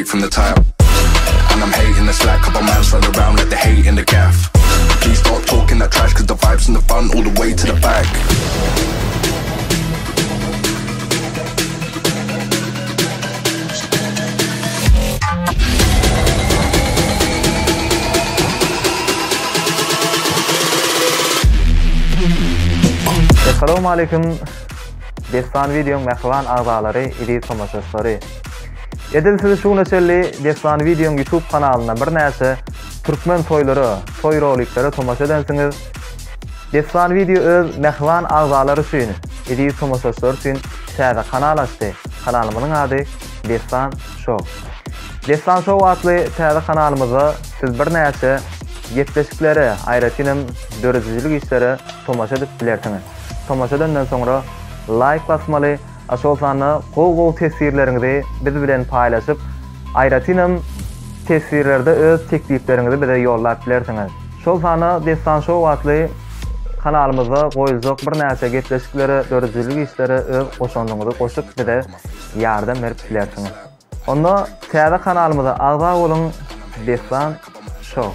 from the tap. And I'm hating the slack, couple man slide around like the hate in the gaff. Please stop talking that trash, cause the vibes in the front all the way to the back. Assalamualaikum. Dessan Videoň mähriban agzalary, eziz tomaşaçylary. Edil siz şu güne çenli Dessan Videoň YouTube kanalynda birnäçe türkmen toýlara, toý roliklere tomaşa edensiňiz. Dessan Video öz mähriban agzalary üçin, eziz tomaşaçylary üçin täze kanal açdy. Kanalymyzyň ady Dessan Show. Dessan Show atly täze kanalymyzda siz birnäçe gepleşiklere, aýratyn hem döredijilik işlere tomaşa edip bilersiňiz. Tomaşa edenden soňra laýk basmaly, a şol sanda gowy-gowy teswirleriňizi biz bilen paýlaşyp, aýratynam teswirlerde öz teklipleriňizi bize ýollap bilersiňiz. Şol sanda Dessan Show atly kanalymyzda goýuljak birnäçe gepleşiklere, döredijilik işlere öz goşandyňyzy goşup bize ýardam berip bilersiňiz. Onda täze kanalymyza agza boluň Dessan Show.